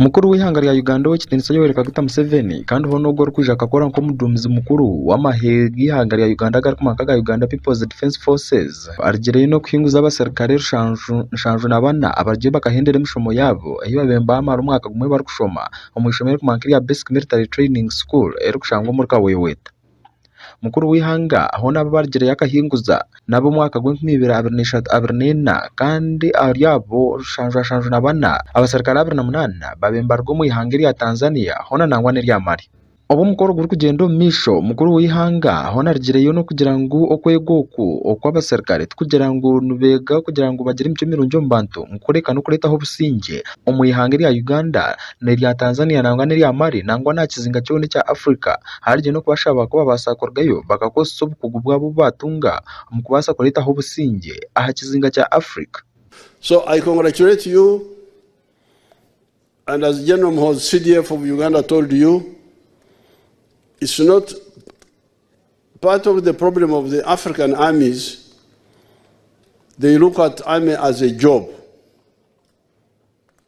Mukuru w'eihanga rya Uganda Ow'ekitiinisa Yoweri Kaguta Museveni kandi hoona ogwo orikwija akakora nk'omuduumizi mukuru w'amahe g'eihanga rya Uganda agarikumanywa nka aga Uganda People's Defence Forces arugireyo n'okuhinguza abaserukare rushanju na bana abarugire bakahendera emishomo yaabo ei babaire nibamara omwaka gumwe barikushoma omu ishomero eririkumanywa nk'erya Basic Military Training School erikushangwa omuri Kaweweta. Mukuru w'eihanga hoona abu barigireyo akahinguza n'ab'omwaka gw'enkumi ibiri abiri n'eshatu abiri n'ena kandi ahari abo rushanju ashanju na bana abaserukare 28 baabaire nibaruga omu ihanga erya Tanzania hoona nangwa n'erya Mali. Obu omukoro gurikugyenda omu maisho, mukuru w'eihanga hoona arugireyo n'okugira ngu okwega oku okw'abaserukare tikugira ngu nibeega kugira ngu bagire emicwe mirungi omu bantu kureka n'okureetaho obusingye omu ihanga erya Uganda n'erya Tanzania nangwa n'erya Mali nangwa n'aha kizinga kyona ekya Africa. Hariyo n'okubashaba ku babaasa kurugayo bakakozesa obukugu bwabo obu baatunga omu kubaasa kureetaho obusingye aha kizinga kya Africa. So I congratulate you and as General Muhoozi CDF of Uganda told you, it's not part of the problem of the African armies, they look at army as a job,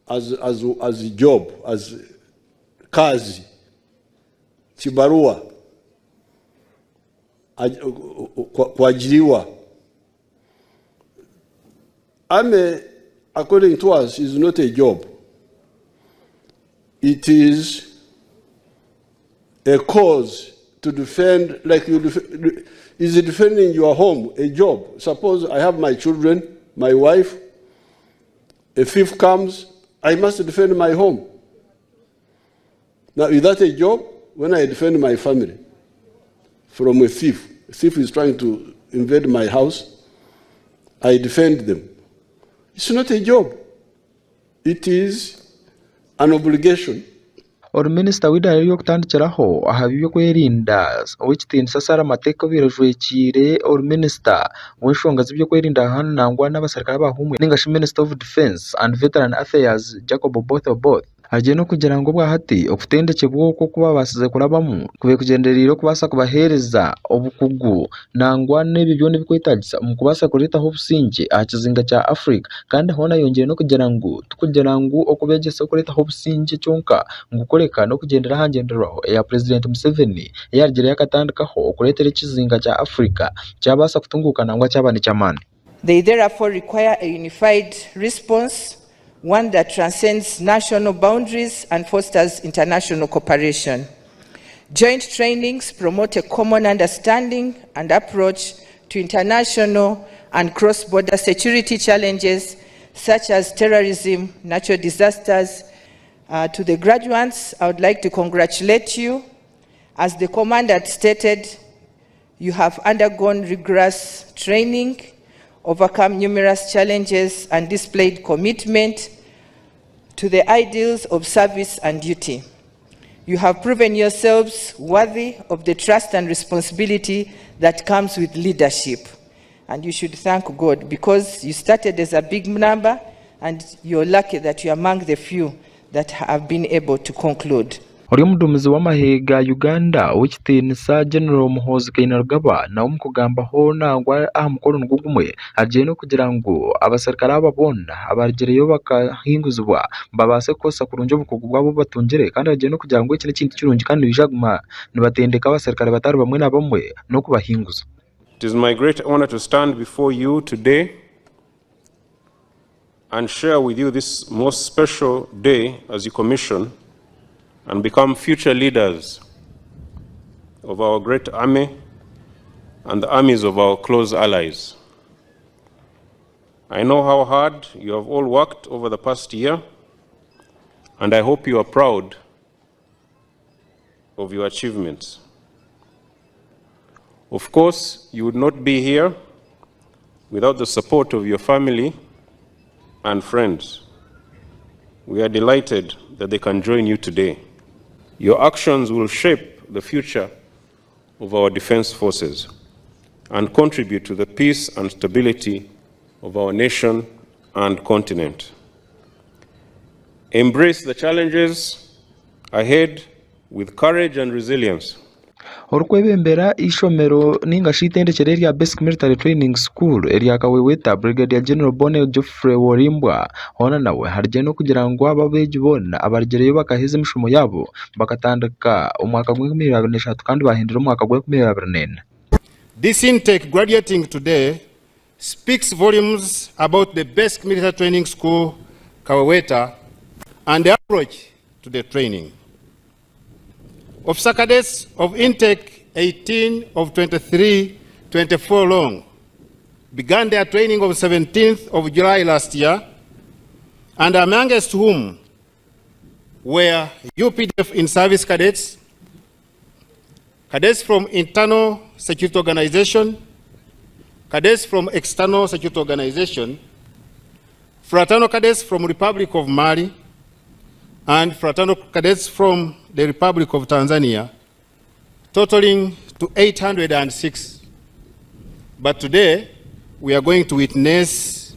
as a job, as kazi, kibarua, kuajiriwa. Army, according to us, is not a job. It is a cause to defend, like you is defending your home a job? Suppose I have my children, my wife, a thief comes, I must defend my home. Now, is that a job? When I defend my family from a thief is trying to invade my house, I defend them. It's not a job. It is an obligation. Ori minisita w'eidaara ry'okutandikiraho aha by'okwerinda Ow'ekitiinisa Sarah Mateke obaire ajwekiire ori minisita w'enshonga z'ebyokwerinda nangwa n'abaserukare abahumwire ningashi Minister of Defence and Veteran Affairs Jacob Oboth Oboth agiire n'okugira ngu obwahati okutendekyebwa oku oku babaasize kurabamu kubaire kugyendereire okubaasa kubaheereza obukugu nangwa n'ebyo byona ebirikwetaagisa omu kubaasa kureetaho obusingye aha kizinga kya Africa kandi hoona ayongyire n'okugira ngu tikugira ngu okubeegyesa okureetaho obusingye kyonka ngu kureka n'okugyendera aha ngyenderwaho eya Purezidenti Museveni ei yarugireyo akatandikaho okureetera ekizinga kya Africa kyabaasa kutunguuka nangwa kyaba n'eky'amaani. They therefore require a unified response, one that transcends national boundaries and fosters international cooperation. Joint trainings promote a common understanding and approach to international and cross-border security challenges such as terrorism, natural disasters. To the graduates, I would like to congratulate you. As the commandant stated, you have undergone rigorous training, overcome numerous challenges, and displayed commitment to the ideals of service and duty. You have proven yourselves worthy of the trust and responsibility that comes with leadership. And you should thank God because you started as a big number and you're lucky that you're among the few that have been able to conclude. Ori omuduumizi w'amahe ga Uganda Ow'ekitiinisa General Muhoozi Kainerugaba nawe omu kugambaho nangwa aha mukoro nigwo gumwe agiire n'okugira ngu abaserukare aba boona abarugireyo bakahinguzibwa babaase kukozesa kurungi obukugu bwabo obu batungire kandi agiire n'okugira ngu eki n'ekintu kirungi kandi nibaija kuguma nibatendeka abaserukare batari bamwe na bamwe n'okubahinguza. It is my great honor to stand before you today and share with you this most special day as you commission and become future leaders of our great army and the armies of our close allies. I know how hard you have all worked over the past year, and I hope you are proud of your achievements. Of course, you would not be here without the support of your family and friends. We are delighted that they can join you today. Your actions will shape the future of our defense forces and contribute to the peace and stability of our nation and continent. Embrace the challenges ahead with courage and resilience. Orikwebembera eishomero ninga shi eitendekyero erya Basic Military Training School erya Kaweweta Brigadier General Boney Geoffrey Wolimbwa hoona nawe arugire n'okugira ngu aba abeegi boona abarugireyo bakaheza emishomo yaabo bakatandika omwaka gw'enkumi ibiri abiri n'eshatu kandi bahindura omwaka gw'enkumi ibiri abiri n'ena. This intake graduating today speaks volumes about the Basic Military Training School Kaweweta and the approach to the training. Officer cadets of intake 18 of 23, 24 long began their training on 17th of July last year, and amongst whom were UPDF in-service cadets, cadets from internal security organization, cadets from external security organization, fraternal cadets from Republic of Mali, and fraternal cadets from the Republic of Tanzania, totaling to 806. But today, we are going to witness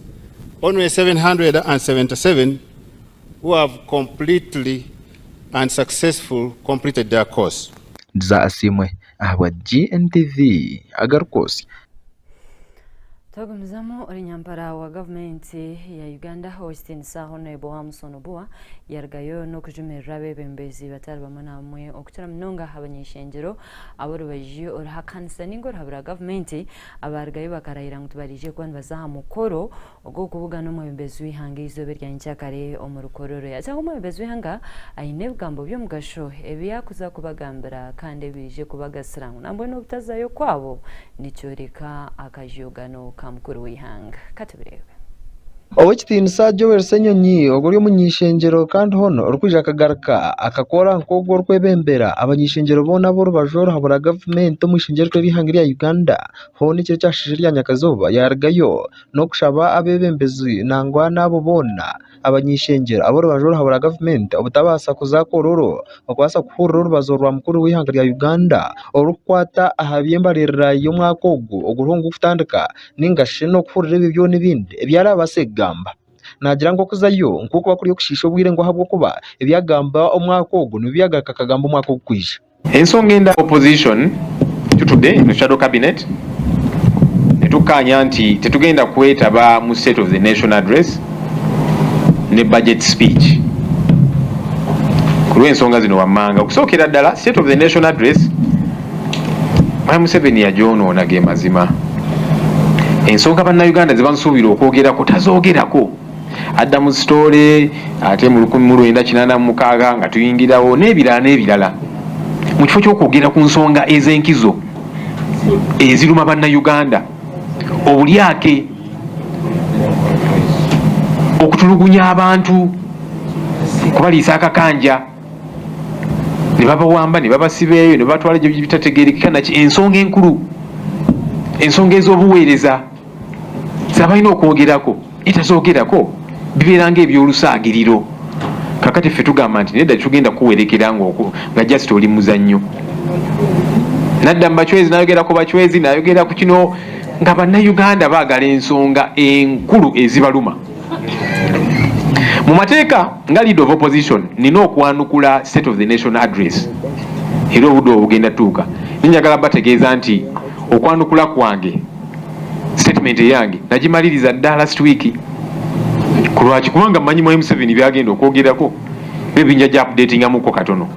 only 777 who have completely and successfully completed their course. Ndiza Asiimwe ahabwa GNTV agarikwotsya. Twagumizamu ori nyampara wa gavumenti ya Uganda ow'ekitiinisa Honourable Hamson Obua yarugayo n'okujumirira abeebembezi batari bamwe na bamwe okukira munonga abany'eishengyero ab'orubaju oruhakanisa ninga oruhabura gavumenti abarugayo bakarahira ngu tibaraije kuba nibaza aha mukoro ogw'okubugana omwebembezi w'eihanga eizooba erya nyenkyakare omuri Kololo. Yaagira ngu omwebembezi w'eihanga aine ebigambo by'omugasho ebi yaakuza kubagambira kandi ebiije kubagasira ngu nambwenu obutazayo kwabo Nikyoreka akajogano ka mukuru w'eihanga. Ka tubireebe. Ow'ekitiinisa Joel Ssenyonyi ogwo ori omuny'eishengyero kandi hoona orikwija akagaruka akakora nk'ogwo orikwebembera abany'eishengyero boona ab'orubaju oruhabura gavumenti omu ishengyero erikuru ery'eihanga erya Uganda hoona ekiro ekyasheeshe erya nyakazooba yaarugayo n'okushaba abeebembezi nangwa n'abo boona abany'eishengyero ab'orubaju oruhabura gavumenti obutabaasa kuza Kololo okubaasa kuhurira orubazo rwa mukuru w'eihanga rya Uganda orurikukwata aha by'embaririra y'omwaka ogu oguriho ngu kutandika ninga shi n'okuhurira ebyo byona ebindi ebi araabaase kugamba. Naagira ngu okuzayo nk'okuba kuri okushiisha obwire ngu ahabw'okuba ebi agamba omwaka ogu nibyo agaruka akagamba omwaka ogurikwija. Ensonga endala opposition tutudde mu shadow cabinet ne tukkaanya nti tetugenda kwetaba mu state of the nation address ne budget speech ku lw'ensonga zino wammanga. Okusookera ddala state of the nation address Mwami Museveni yagyonoona ge mazima. Ensonga Bannayuganda ze bansuubira okwogerako tazoogerako. Adda mu sitoole ate mu 1986 nga tuyingirawo n'ebirala n'ebirala mu kifo ky'okwogera ku nsonga ez'enkizo eziruma Bannayuganda, obulyake, okutulugunya abantu, kubaliisa akakanja ne babawamba ne babasiba eyo ne babatwala gye bitategeerekeka naki. Ensonga enkulu, ensonga ez'obuweereza zabalina okwogerako etazogerako bibeera nga ebyolusaagiriro. Kakati ffe tugamba nti nedda, tetugenda kukuwerekera nga just oli muzannyo. Nadda mu Bachwezi nayogera ku Bachwezi, nayogera ku kino nga Bannayuganda baagala ensonga enkulu ezibaluma. Mu mateeka nga leader of opposition nina okwanukula state of the nation address era obudde obwo bugenda tuuka. Naye njagala bategeeza nti okwanukula kwange, statement eyange nagimaliriza dda last week. Kulwaki? Kubanga mmanyi Mwami Museveni byagenda okwogerako maybe nja gya updatingamuko katono,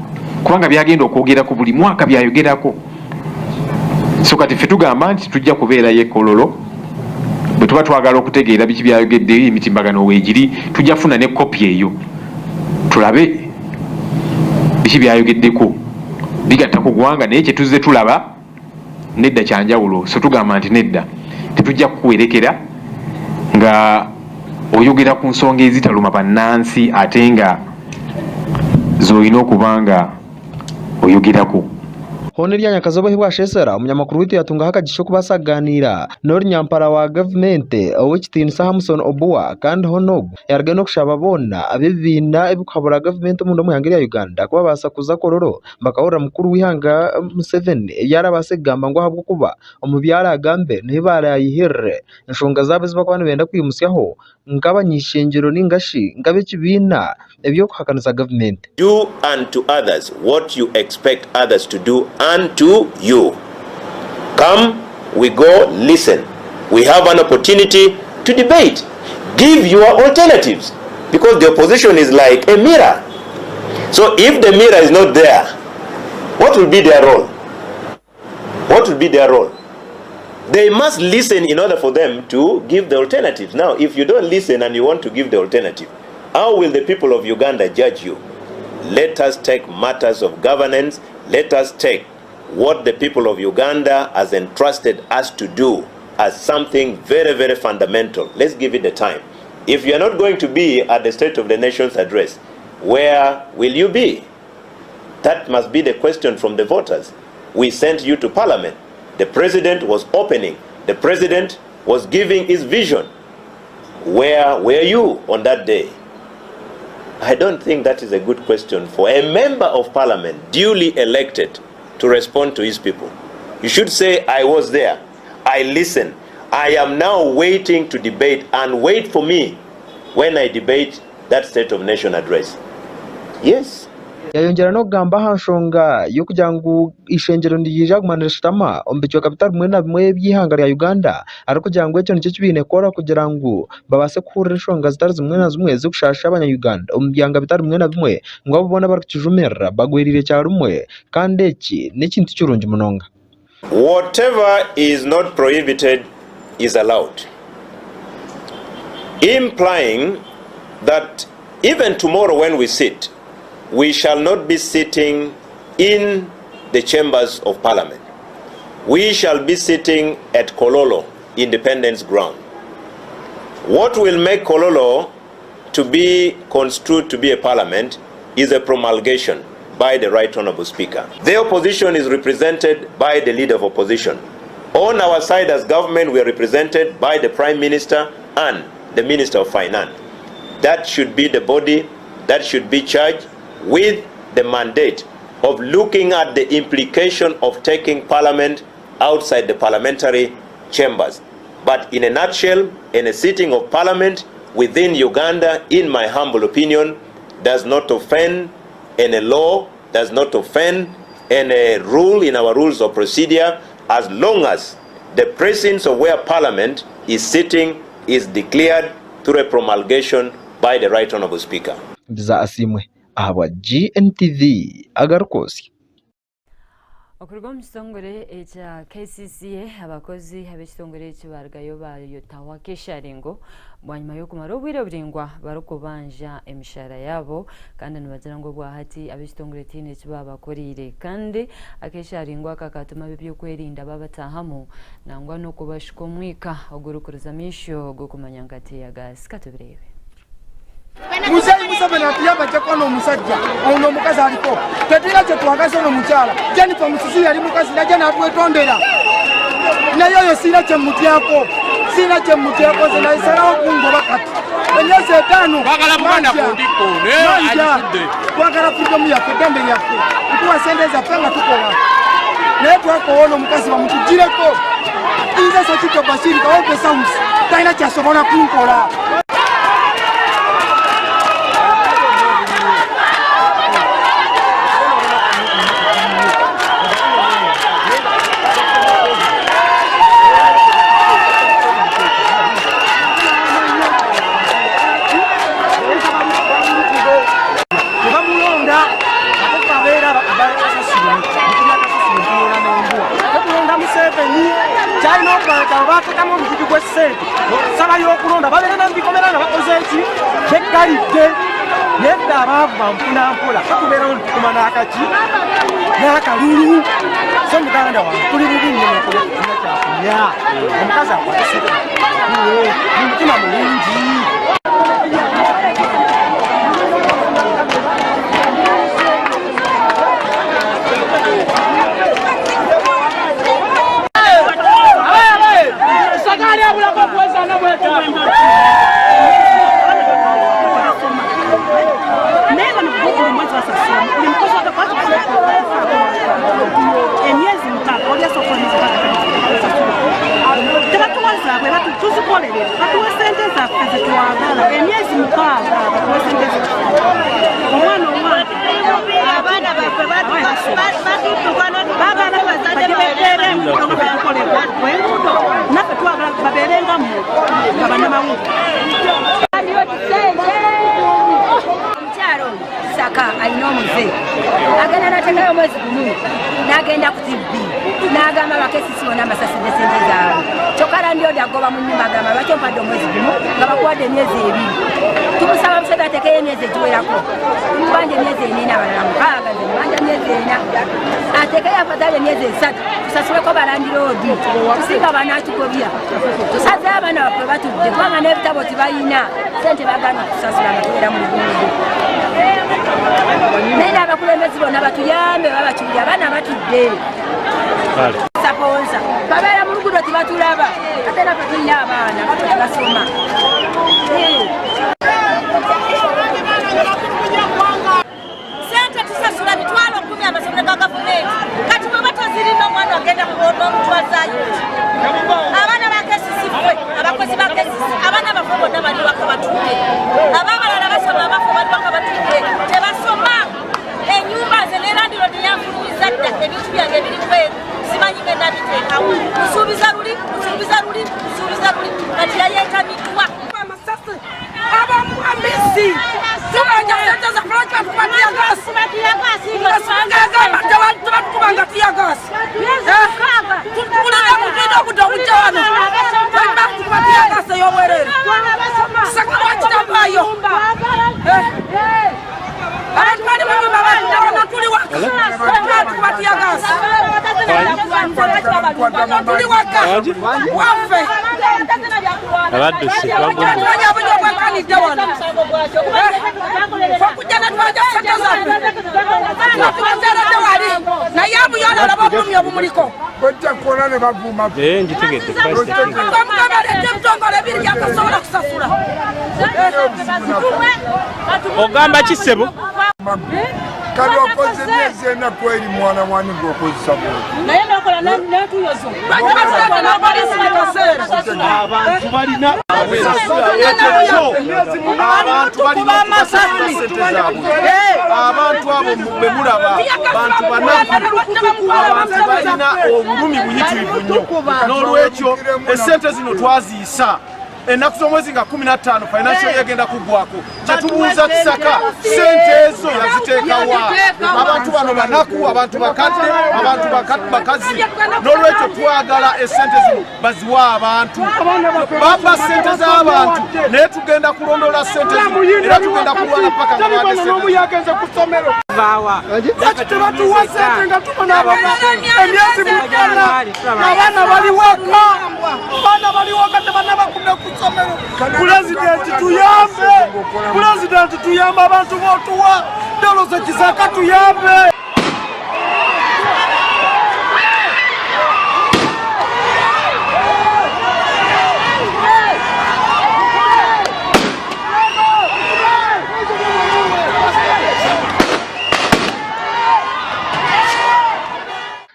kubanga byagenda okwogerako buli mwaka byayogerako. So kati ffe tugamba nti tujja kubeerayo e Kololo bwe tuba twagala okutegeera biki byayogedde, emitimbagano weegiri, tujja kufuna ne kopi eyo tulabe biki byayogeddeko bigatta ku ggwanga. Naye kye tuzze tulaba nedda kyanjawulo. So tugamba nti nedda, tetujja kukuwerekera nga oyogera ku nsonga ezitaluma bannansi ate nga z'olina okuba nga oyogerako. Hoona erya nyakazooba ahi bwasheesera, omunyamakuru waitu yaatungaho akagisha okubaasa kugaaniira n'ori nyampara wa gavumenti Ow'ekitiinisa Hamson Obua kandi hoona ogu yaarugayo n'okushaba boona ab'ebibiina ebirikuhabura gavumenti omunda omu ihanga erya Uganda kubabaasa kuza Kololo bakahurira mukuru w'eihanga Museveni ebi arabaase kugamba ngu ahabw'okuba omu bi araagambe nihu baraayihirire enshonga zaabo ezi barikuba nibenda kwimutsyaho. nk'abany'eishengyero ninga shi nk'ab'ekibiina eby'okuhakanisa gavumenti. Do unto others what you expect others to do unto you. Come, we go, listen. We have an opportunity to debate. Give your alternatives because the opposition is like a mirror. So if the mirror is not there, what will be their role? What will be their role? They must listen in order for them to give the alternatives. Now, if you don't listen and you want to give the alternative, how will the people of Uganda judge you? Let us take matters of governance, let us take what the people of Uganda has entrusted us to do as something very, very fundamental. Let's give it the time. If you are not going to be at the State of the Nation's address, where will you be? That must be the question from the voters. We sent you to parliament. The president was opening. The president was giving his vision. Where were you on that day? I don't think that is a good question for a member of parliament duly elected to respond to his people. You should say, I was there. I listened. I am now waiting to debate and wait for me when I debate that State of Nation address. Yes. Yayongyera n'okugamba aha nshonga y'okugira ngu eishengyero niryija kuguma nirishutama omu bicweka bitari bimwe na bimwe eby'eihanga rya Uganda arikugira ngu ekyo nikyo eki baine kukora kugira ngu babaase kuhurira enshonga zitari zimwe na zimwe ezirikushaasha abanya-Uganda omu byanga bitari bimwe na bimwe ngu abo boona abarikukijumirira bagweriire kyarumwe kandi eki n'ekintu kirungi munonga. Whatever is not prohibited is allowed, implying that even tomorrow when we sit, we shall not be sitting in the chambers of parliament. We shall be sitting at Kololo Independence Ground. What will make Kololo to be construed to be a parliament is a promulgation by the Right Honourable Speaker. The opposition is represented by the leader of opposition. On our side as government, we are represented by the Prime Minister and the Minister of Finance. That should be the body that should be charged with the mandate of looking at the implication of taking parliament outside the parliamentary chambers. But in a nutshell, in a sitting of parliament within Uganda, in my humble opinion, does not offend any law, does not offend any rule in our rules of procedure, as long as the presence of where parliament is sitting is declared through a promulgation by the Right Honourable Speaker. Biza Asiimwe ahabwa GNTV agarikwotsya. Okuruga omu kitongore ekya KCCA, abakozi ab'ekitongore eki barugayo bayotaho akesharingo bwanyima y'okumara obwire buraingwa barikubanja emishahara yaabo kandi nibagira ngu obwahati ab'ekitongore tihaine eki baabakoriire kandi akesharingo aka katuma ab'ebyokwerinda babatahamu nangwa n'okubashuka omwika ogurikuriza amaisho gw'okumanya nka tear gas. Katubireebe. Muzeyi Museveni atuyamba ajja kuba n'omusajja ono omukazi aliko tetulina kyetwagaza ono mukyala Jennifer Musisi yali mukazi najja natwetondera naye oyo sirina kyemutyako sirina kyemutyako nze naisalawo kungoba kati emyezi etaano manja twagala freedom yaffe eddembe lyaffe ntuwa sente zaffe nga tukola naye twakowa ono omukazi bamutugireko nze Sekitto Bashiri Kawempe South talina kyasobola kunkola. Tebamulonda ate kabeera Tekulonda Museveni kyalina okubantu abo bateekamu omugugu gwa ssente saba y'okulonda babeera na mubikomera nga bakoze eki beggalidde naye ffe abaavu bampuna mpola fe tubeerawo netukuma n'akaki n'akalulu so muganda wange tuli bubi nnyo nokulya kyakulya omukazi akwate ssente mu mutima mulungi. zaabwe tuzikorere batuwe sente zaffe zetwagala emyezi mukaaga batuwe sente zaffe omwana omwana abaana baffe bagala bagibeteera enguudo nga betukolebwa enguudo naffe twagala babeere nga mmwe nga bannamawulire. Omukyalo ono Saka alina omuze agenda natekayo omwezi gumu nagenda ku TV nagamba abakesisi bona mbasasidde sente zaabwe kyokka landlord agoba mu nyumba agamba lwaki ompadde omwezi gumu nga bakuwadde emyezi ebiri tumusaba Museveni atekeyo emyezi egiwerako tumubanja emyezi ena abalala mukaaga nze mubanja myezi ena atekeyo afadhali emyezi esatu tusasuleko balandiroodi tusinga banatugobya tusaze abaana baffe batudde kubanga n'ebitabo tibalina sente bagana okusasula nga tubeera mu luguudo naye n'abakulembezi bonna batuyambe babakiwulira abaana batudde saponsa babeera mu luguudo tibatulaba ate naffe tulina abaana batula basoma. Sente tusasula 100,000 amasomero ga gavumenti kati bweba tozirina omwana agenda n'omutwazayo abaana ba KCC ffe abakozi ba KCC abaana baffe bonna bali waka batudde ababalala basoma abaffe bali waka batudde tebasoma enyumba nze ne landlord yanfulumiza dda ebintu byange biri bweru simanyi ngenda biteekawo kusuubiza luli kusuubiza luli kusuubiza luli kati yayeetamiddwa amasasi abamuhamisi tubanja sente zaffe lwaki batukuba tiyagasi ngasigagamba tebatukubanga tiyagasi tulina kugenda okudda okujja wano batukuba tiyagasi ey'obwerere saka lwaki tavaayo abantu bali mumyumba batudde tuli waka batukuba tiyagasi tuli waka waffe Abadduse bwekanidde wano okujja netwaja sente zaffe nga tubateeredde wali naye abuyola olaba obulumi obumuliko bajja kukola ne bavuma ngitegedde mukama aleeta ebitongole ebiri byatasobola kusasula ogamba ki ssebo kali okoze emyezi ena kweri mwana wani ng'okozesa bwoti naye nokola netuyozo abantu balina abantu balina okusasula sente zaabwe abantu abo bemulaba bantu banaku abantu balina obulumi buyitirivu nnyo n'olwekyo esente zino twaziyisa ennaku z'omwezi nga 15 financial year egenda kuggwako kyetubuuza kisaka sente ezo yaziteekawa abantu bano banaku abantu bakadde abantu bakazi n'olwekyo twagala esente zino baziwa abantu baba sente z'abantu naye tugenda kulondola sente zino era tugenda kulwana paka nga baadde sente yagenze ku ssomero lwaki tebatuwa sente nga tubonaabona emyezi mukana abaana bali waka abaana bali waka tebanabakudde ku ssomero pulezidenti tuyambe pulezidenti tuyambe abantu botuwa doloze kisaka tuyambe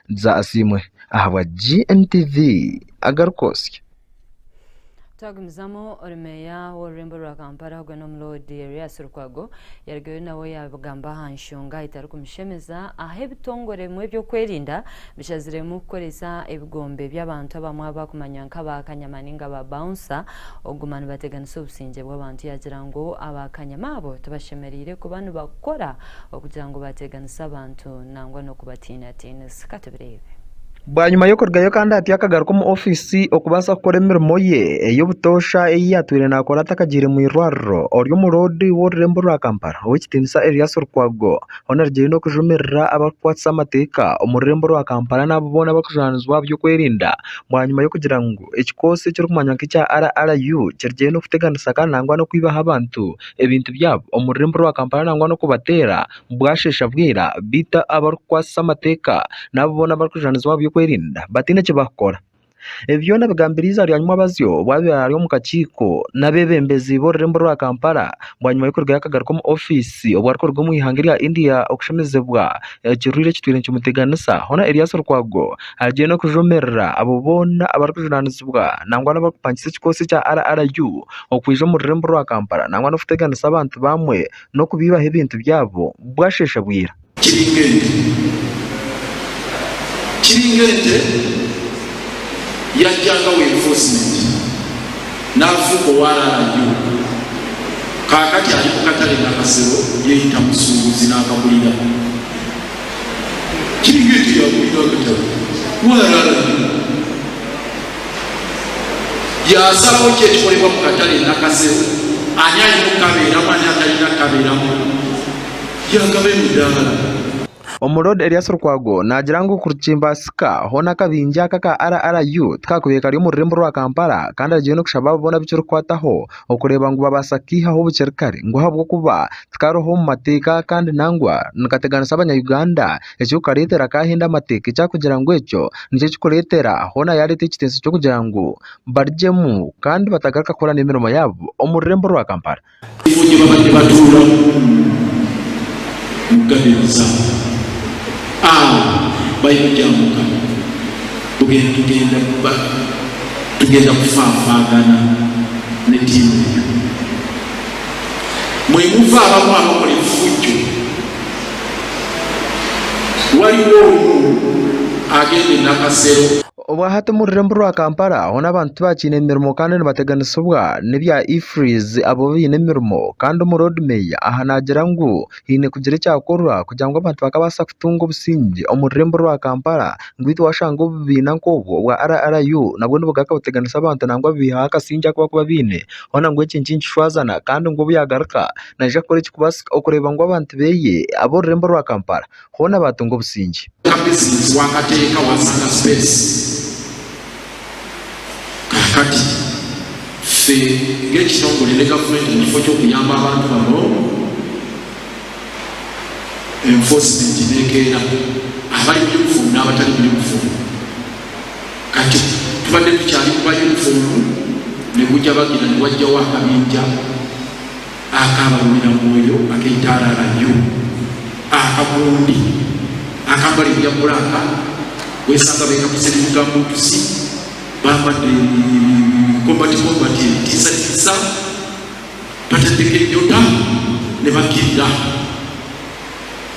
Nza Asiimwe ahabwa GNTV agarikwotsya. Twagumizamu ori meeya w'orurembo rwa Kampala ogwe n'omuloodi Erias Lukwago yarugayo nawe yabigamba aha nshonga etarikumushemeza ahu ebitongore ebimwe eby'okwerinda bishaziremu kukoresa ebigombe by'abantu abamwe abakumanywa nk'aba kanyama ninga ba bouncer okuguma nibateganisa obusingye bw'abantu yagira ngu aba kanyama abo tibashemereire kuba nibakora okugira ngu bateganise abantu nangwa n'okubatiinatiinisa. Katubireebe. Bwanyima y'okurugayo kandi atyo akagaruka omu ofiisi okubaasa kukora emirimo ye ey'obutoosha ei yaatwire naakora atakagiire mu irwariro ori omuroodi w'orurembo rwa Kampala Ow'ekitiinisa Erias Lukwago hoona arugire n'okujumirira abarikukwatisa amateeka omu rurembo rwa Kampala n'abo boona abarikujunaanizibwa aha by'okwerinda bwanyima y'okugira ngu ekikoosi ekirikumanywa nk'ekya RRU kirugire n'okuteganisa kandi nangwa n'okwibaho abantu ebintu byabo omu rurembo rwa Kampala nangwa n'okubateera bwasheesha bwira beitu abarikukwasisa amateeka n'abo boona abarikujunaanizibwa aha by'okwerinda bataine eki baakukora. Ebi byona abigambire eizooba rya nyimwabazyo obu abaire ari omu kakiiko n'abeebembezi b'orurembo rwa Kampala bwanyima y'okurugayo akagaruka omu ofiisi obu arikuruga omu ihanga erya India okushemezibwa ekirwaire ekitwire nikimuteganisa. Hoona Erias Lukwago ariyo n'okujumirira abo boona abarikujunaanizibwa nangwa n'abarikupangisa ekikoosi ekya RRU okwija omu rurembo rwa Kampala nangwa n'okuteganisa abantu bamwe n'okubaibaho ebintu byabo bwasheesha bwira. Kiri ng'ente. Kiri ng'ente yajja nga wa enforcement n'afuuka owa RRU. Kaakati ali mu katale Nakasero yeeyita musuubuzi n'akagulira. Kiri ng'ente yagulira akatale wa RRU. Y'asalawo ki ekikolebwa mu katale Nakasero, ani alina okukabeeramu ani atalina kukabeeramu. Yagaba emidaala. Omuloodi Erias Lukwago naagira ngu kurikimbaasika hoona akabingi aka aka RRU tikakubaire kari omu rurembo rwa Kampala kandi agiire n'okushaba abo boona abu kirikukwataho okureeba ngu babaasa kukaihaho bukiri kare ngu ahabw'okuba tikariho omu mateeka kandi nangwa nikateganisa abanya Uganda ekirikukareetera kaahenda amateeka ekyakugira ngu ekyo nikyo kirikureetera hoona yaareeta ekitenso ky'okugira ngu barugyemu kandi batagaruka kukora n'emirimo yaabo omu rurembo rwa Kampala. Ebifo gye babadde batuulamu mu gardens awo, awo bali kugyamuka tugenda tugenda tugenda kufaafaagana ne ttiimu eyo. Mwe muva abamu abakola effujjo. Waliwo omu agenda e Nakasero. Obwahati omu rurembo rwa Kampala hoona abantu tibakiine mirimo kandi nibateganisibwa n'ebya E-freeze abo abaine emirimo kandi omu Lord Mayor aha naagira ngu haine kugira ekyakorwa kugira ngu abantu bakabaasa kutunga obusingye omu rurembo rwa Kampala ngu beitu waashanga obubiina nk'obwo obwa RRU nabwo nibugaruka buteganisa abantu nangwa bubaihaho akasingye aku barikuba baine hoona ngu eki nikishwazana kandi ngu obu yaagaruka naija kukora ekirikubaasika okureeba ngu abantu be ab'orurembo rwa Kampala hoona baatunga obusingye. Ka business wakateeka wasanga space kakati ffe ngekitongole ne gavumenti mukifo kyokuyamba abantu bano enforcement nekeera abali mu uniform nabatali mu uniform kati tubadde tukyali kuba uniform negujabagira newajjawo akabinja Akaaba Mwoyo akeita RRU, akagundi akambala ebya bbulaaka, weesanga beekapise ne mu gambuutusi, bambadde bikombatikombati ebitiisatiisa, bataddeko ennyota ne bakkirira,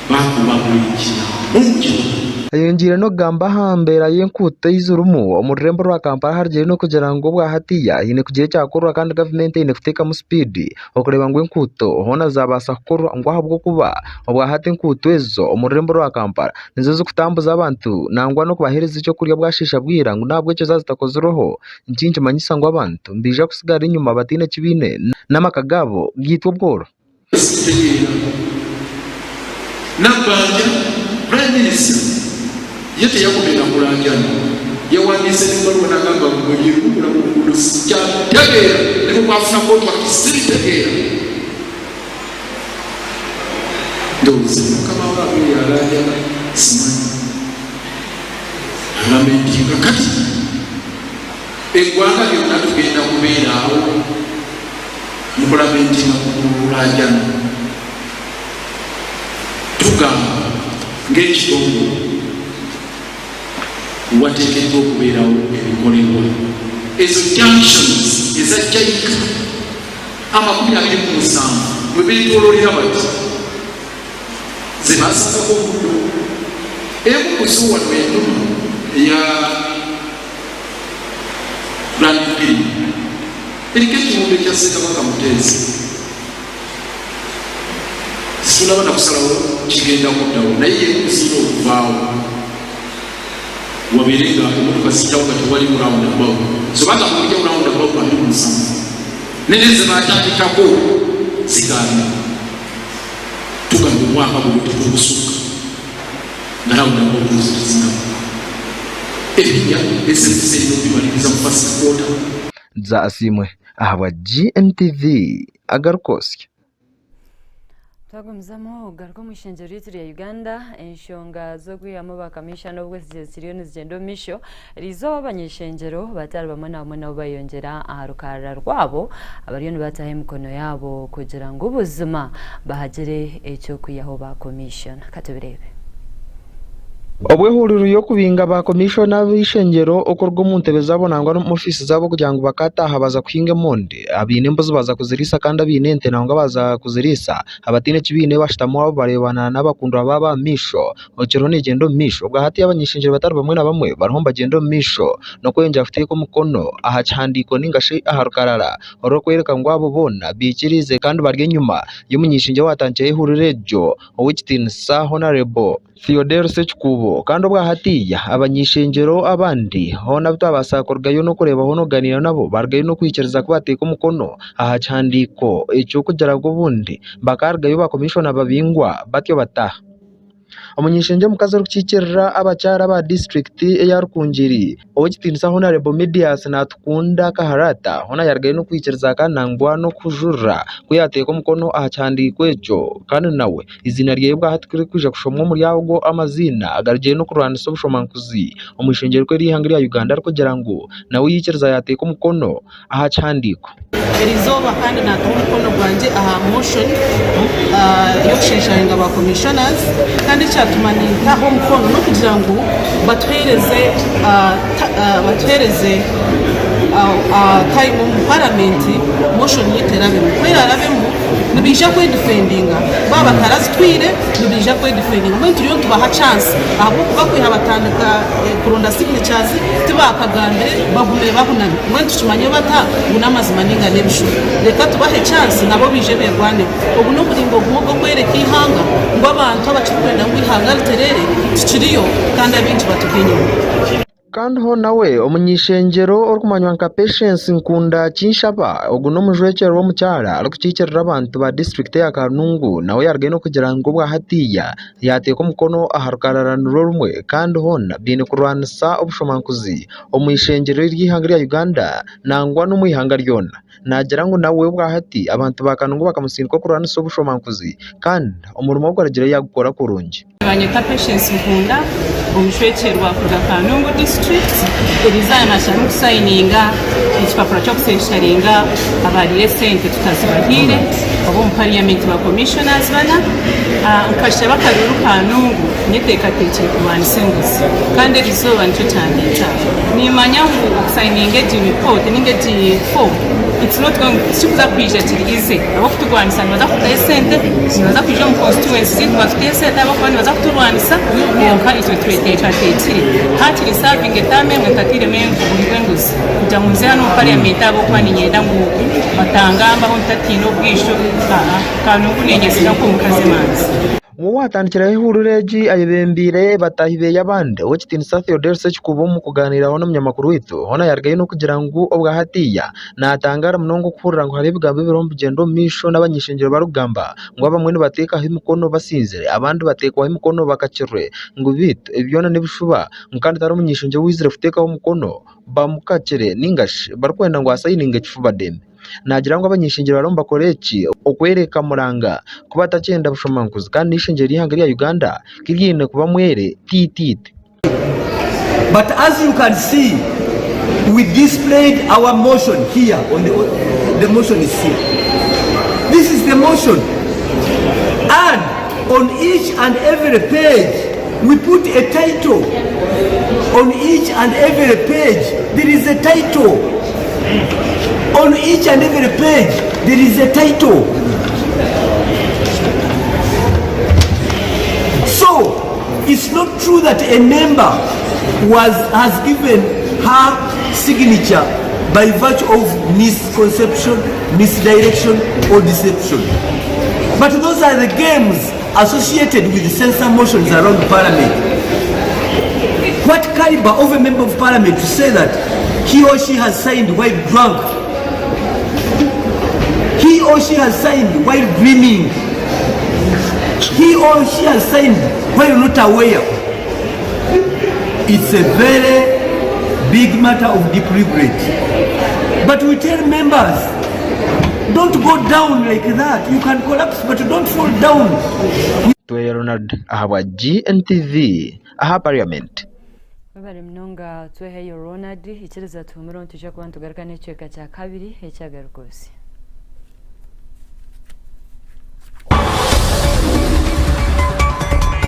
bakuba buli kimu mu kibuga. Ayongyeire n'okugamba aha mbeera y'enkuuto ei zirimu omu rurembo rwa Kampala harigiire n'okugira ngu obwa hatiiya haine kugira ekyakorwa kandi gavumenti eine kuteekamu sipiidi okureeba ngu enkuuto hoona zaabaasa kukorwa ngu ahabw'okuba obwa hati enkuuto ezo omu rurembo rwa Kampala nizo zirikutambuza abantu nangwa n'okubaheereza ekyokurya bwasheesha bwira ngu n'ahabw'ekyo zaaba zitakozirweho nikyo nikimanyisa ngu abantu nibaija kutsigara enyima bataine eki baine n'amaka gaabo gaitwe obworo. Sitegeera. Nabbanja, Prime Minister ye teyakomye na kulaajana, yawandiise n'ebbaluwa n'agamba mbu ebyebimukola ku nguudo sikyabitegeera ne bwe mwafuna contract sibitegeera. Ndowooza mukama waabwe oyo alaajana simanyi alamentinga kati eggwanga lyonna tugenda kubeera awo. Mukulamentinga ku kulaajana, tugamba ng'ekitongole wateekeddwa okubeerawo ebikolebwa. Ezo junctions eza Jaica 27 mwe beetooloolera bati ze baasangako obuddo. Emu ku zo wano enuma eya Grand Prix eriko ekiwundu ekya Ssekabaka Muteesa. Situnaba na kusalawo kigenda kuddawo naye y'emu ku zirina okuvaawo wabeere nga emmotoka ziyitawo nga tewaliwo round about sobanga mulijja round about 27 nene ze batandikako zigaana tugamba omwaka guno tetugusukka nga round about zitezinaba ebijja SMC erina okubimaliriza mu first quarter. Dza Asiimwe ahabwa GNTV agarikwotsya. Twagumizamu okugaruka omu ishengyero ryaitu rya Uganda, enshonga z'okwihamu ba kamishana obwesigye zikiriyo nizigyenda omu maisho. Eriizooba abany'ishengyero batari bamwe na bamwe nabo bayongyera aha rukarara rwabo abariyo nibataho emikono yaabo kugira ngu buzima bahagire eky'okwihaho ba komishona. Katubireebe. Obwehururu y'okubinga ba komishona b'eishengyero okuruga omu ntebe zaabo nangwa n'omu ofiisi zaabo kugira ngu bakataaha baza kuhinga emondi, abaine embuzi baza kuziriisa kandi abaine ente nangwa baza kuziriisa, abataine eki baine bashutami abo bareebana n'abakundwa baabo aha maisho, ekiriho nikigyenda omu maisho. Obwa hati abany'eishengyero batari bamwe na bamwe bariho nibagyenda omu maisho n'okweyongyera kuteeka omukono aha kihandiiko ninga shi aha rukarara orurikworeka ngu abo boona baikiriize kandi bari enyima y'omuny'eishengyero owaatandikireho ehururu egyo Ow'ekitiinisa Honarebo Theodore Ssekikubo kandi obwa hatiiya abany'eishengyero abandi hoona abu twabaasa kurugayo n'okureebaho n'okuganiira nabo barugayo n'okwikiriza ku bateeka omukono aha kihandiiko eky'okugira ngu obundi bakarugayo ba komishona babingwa batyo bataaha. Omuny'eishengyero omukazi orikukiikirira abakyara aba disiturikiti eya Rukungiri, Ow'ekitiinisa Honarebo Medias Natukunda Kaharata hoona yarugayo n'okwikiriza kandi nangwa n'okujurira ku yaateeka omukono aha kihandiiko ekyo kandi nawe eiziina ryeye obwahati tirikwija kushomwa omuri ago amaziina agarugire n'okurwanisa obushomankuzi omu ishengyero rikuru ery'eihanga rya Uganda arikugira ngu nawe yaikiriza yaateeka omukono aha kihandiiko. Erizooba kandi naataho omukono gwangye aha motion y'okushinsharinga ba commissioners kandi ekyatuma nintaho omukono n'okugira ngu batuheereze batuheereze time omu paramenti motion yaitu erabemu. Ku erarabemu nibaija kwedifendinga baaba batarazitwire nibaija kwedifendinga mbwenu turiyo nitubaha chance ahabw'okuba kwiha batandika kuronda signatures tibakagambire bagumire bahunami mbwenu tukimanye bata ngu n'amazima ninga n'ebishuba reka tubahe chance nabo baije berwaneho ogu n'omuringo gumwe ogw'okwereka eihanga ngu abantu abakirikwenda ngu eihanga riterere tukiriyo kandi abaingi baturi enyima. Kandi ho nawe omuny'eishengyero orikumanywa nka Patience Nkunda Kinshaba, ogu n'omujwekyerwa omukyara arikukiikirira abantu ba disiturikiti eya Kanungu nawe yarugayo n'okugira ngu obwa hatiiya yaateeka omukono aha rukarara nirwo rumwe kandi hoona baine kurwanisa obushomankuzi omu ishengyero ry'eihanga rya Uganda nangwa n'omu ihanga ryona. Naagira ngu nawe obwa hati abantu ba Kanungu bakamusindika okurwanisa obushomankuzi kandi omurimo ogu arugire yaagukora kurungi. Nibanyeta Patience Nkunda, omushwekyerwa kuruga Kanungu district. Erizooba nasharamu kusayininga ekipapura ky'okusensharinga abariire esente tutazibahaire oba omu parliament ba commissioners bana. Nkashaba akaruru Kanungu nyeteekateekire kurwanisa enguzi kandi erizooba nikyo kyandeeta aha. Nimanya ngu okusayininga egi report ninga egi form it's not going tikikuza kwija kiri easy ahabw'okuturwanisa nibaza kutaho esente, nibaza kwija omu constituency zaitu batuteho esente ahabw'okuba nibaza kuturwanisa kwonka itwe tweteekateekire. Haakiri nsavinge term emwe ntatairemu oburi bw'enguzi kugira ngu nze hanu omu parliament ahabw'okuba niinyenda ngu batangambaho ntatiine obwisho aa Kanungu niinyesiga nk'omukazi emanzi. Omwe owaatandikireho ehururu egi ayebembeire bataahi be abandi, Ow'ekitiinisa Theodore Ssekikubo omu kugaaniiraho n'omunyamakuru waitu, hoona yaarugayo n'okugira ngu obwa hatiiya naatangaara munonga okuhurira ngu hariho ebigambo ebiriho nibigyenda omu maisho n'abany'eishengyero barikugamba ngu abamwe nibateekaho emikono basinzire abandi bateekwaho emikono bakakirwe ngu beitu ebi byona n'ebishuba ngu kandi tihariho omuny'eishengyero owaizire kuteekaho omukono bamukakire ninga shi barikwenda ngu asayininge ekifuba dembe. Naagira ngu abany'eishengyero bariyo nibakora eki okworeka Muranga ku batakyenda bushomankuzi kandi n'eishengyero ry'eihanga rya Uganda tiriine kuba mwere tiitiiti. But as you can see we displayed our motion here on the, the motion is here. This is the motion and on each and every page we put a title. On each and every page there is a title. On each and every page there is a title. So it's not true that a member was has given her signature by virtue of misconception, misdirection or deception. But those are the games associated with censor motions around parliament. What caliber of a member of parliament to say that he or she has signed while drunk? He or she has signed while dreaming. He or she has signed while not aware. It's a very big matter of deep regret. But we tell members, Don't go down like that. You can collapse, but don't fall down. Tweya Ronald ahabwa GNTV aha Parliament. Webare munonga Tweheyo Ronald, ikiriza tuhumure nitwija kuba nitugaruka n'ekicweka kya kabiri ekyagaruka osi.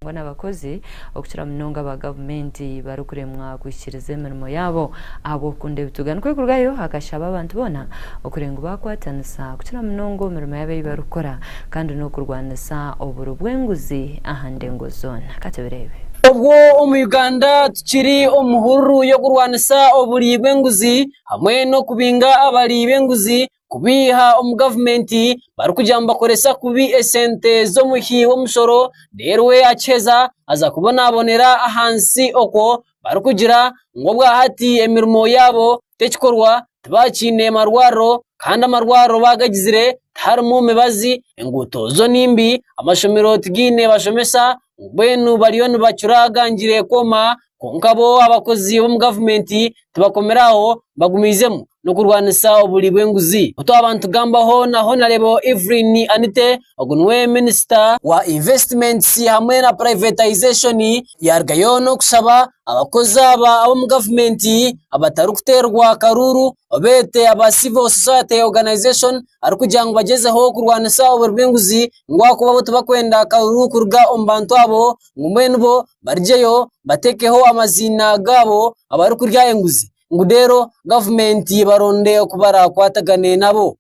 N'abakozi okukira munonga aba gavumenti barikuremwa kuhikiiriza emirimo yaabo ahabw'okukunda ebituga. Nikwo kurugayo akashaba abantu boona okureeba ngu baakwatanisa kukira munonga omu mirimo yaabo ei barikukora kandi n'okurwanisa oburi bw'enguzi aha ndengo zoona. Ka tubireebe. Obwo omu Uganda tukiri omu hururu y'okurwanisa oburi bw'enguzi hamwe n'okubinga abari b'enguzi kubiiha omu gavumenti barikugira ngu nibakoresa kubi esente z'omuhi w'omushoro reero we akiheza aza kubonabonera ahansi okwo barikugira ngu obwahati emirimo yaabo tekikorwa tibakiine marwariro kandi amarwariro baagagizire tiharimu mibazi, enguuto zo nimbi, amashomero tigaine bashomesa mbwenu bariyo nibacura agangire kwoma kwonka bo abakozi b'omu gavumenti tibakomire aho bagumiizemu n'okurwanisa oburi bw'enguzi. Twaba nitugambaho na Honarebo Evelyn Anite, ogu niwe minisita wa investments hamwe na privatization yarugayo n'okushaba abakozi aba ab'omu gavumenti abatarikuteerwa karuuru obeete aba civil society organization arikugira ngu bagyezeho kurwanisa oburi bw'enguzi ngu ahakuba bo tibakwenda karuuru kuruga omu bantu abo ngu mbwenu bo barugyeyo batekeho amaziina gaabo abarikurya enguzi ngu reero gavumenti baronde oku barakwatagane nabo.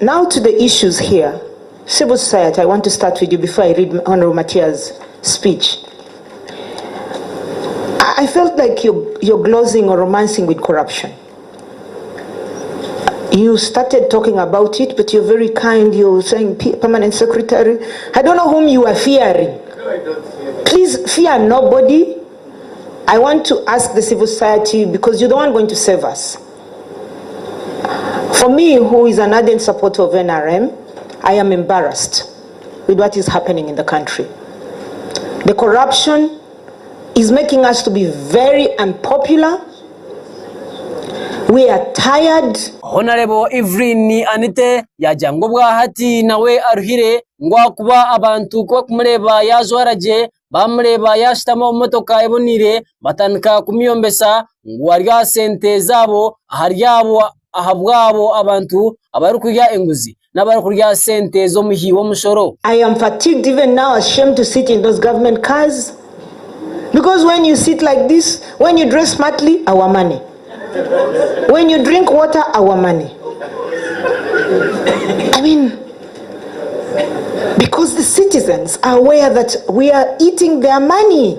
Now to the issues here. Civil society, I want to start with you before I read Honorable Matia's speech. I felt like you're glozing or romancing with corruption. You started talking about it, but you're very kind. You're saying permanent secretary. I don't know whom you are fearing. Please fear nobody. I want to ask the civil society because you're the one going to save us. For me, who is an ardent supporter of NRM, I am embarrassed with what is happening in the country. The corruption is making us to be very unpopular. We are tired. Honarebo Evelyn Anite yaagira ngu obwahati nawe aruhire ngu ahakuba abantu ku barikumureeba yaajwara gye, baamureeba yaashutama omu motoka eboneire batandika kumuyombesa ngu ari aha sente zaabo ahari abo ahabw'abo abantu abarikurya enguzi n'abarikurya sente z'omuhi w'omushoro. I am fatigued even now, ashamed to sit in those government cars. Because when you sit like this, when you dress smartly, our money. When you drink water, our money. I mean, because the citizens are aware that we are eating their money.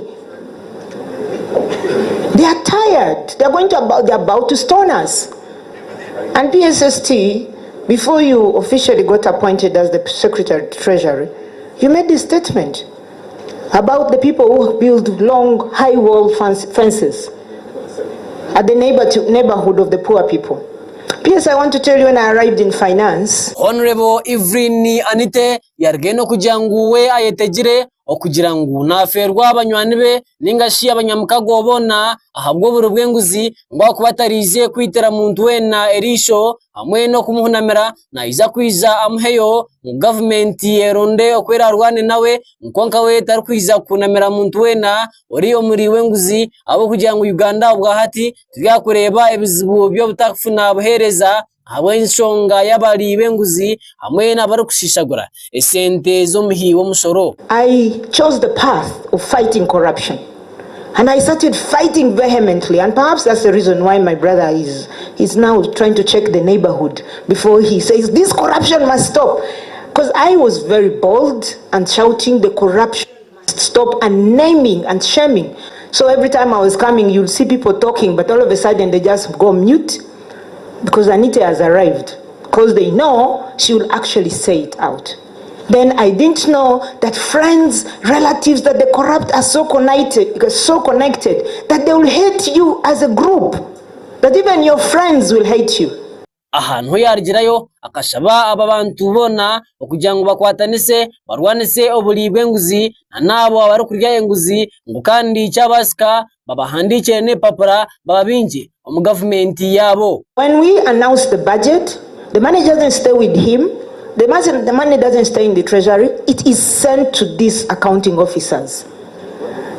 They are tired. They're going to about, they're about to stone us. And PSST, before you officially got appointed as the Secretary of Treasury, you made this statement about the people who build long, high wall fences at the neighbor neighborhood of the poor people. P.S. I want to tell you when I arrived in finance. Honorable Evelyn Anite yarugayo n'okugira ngu we ayetegire okugira ngu nafeerwa banywani be ninga shi abanyamukago boona ahabw'oburi bw'enguzi ngu ahakuba atariije kwitira muntu weena eriisho hamwe n'okumuhunamira naija kwija amuheyo ngu gavumenti eronde oku eraarwane nawe kwonka we tarikwija kuhunamira muntu weena ori omuri w'enguzi ahabw'okugira ngu Uganda obwahati turyakureeba ebizibu by'obutakufuna buheereza ahabw'enshonga y'abari b'enguzi hamwe n'abarikushishagura esente z'omuhi w'omushoro. I chose the path of fighting corruption and I started fighting vehemently and perhaps that's the reason why my brother is, is now trying to check the neighborhood before he says this corruption must stop. Because I was very bold and shouting the corruption must stop and naming and shaming. So every time I was coming, you'll see people talking, but all of a sudden they just go mute because Anita has arrived. Because they know she will actually say it out. Then I didn't know that friends, relatives, that the corrupt are so connected, so connected that they will hate you as a group. That even your friends will hate you. Aha niho yaarugirayo akashaba aba bantu boona okugira ngu bakwatanise barwanise oburi bw'enguzi n'abo abarikurya enguzi ngu kandi kyabaasika babahandiikire n'ebipapura bababingye omu gavumenti yaabo. When we announced the budget, The money doesn't stay with him. The money, the money doesn't stay in the treasury. It is sent to these accounting officers.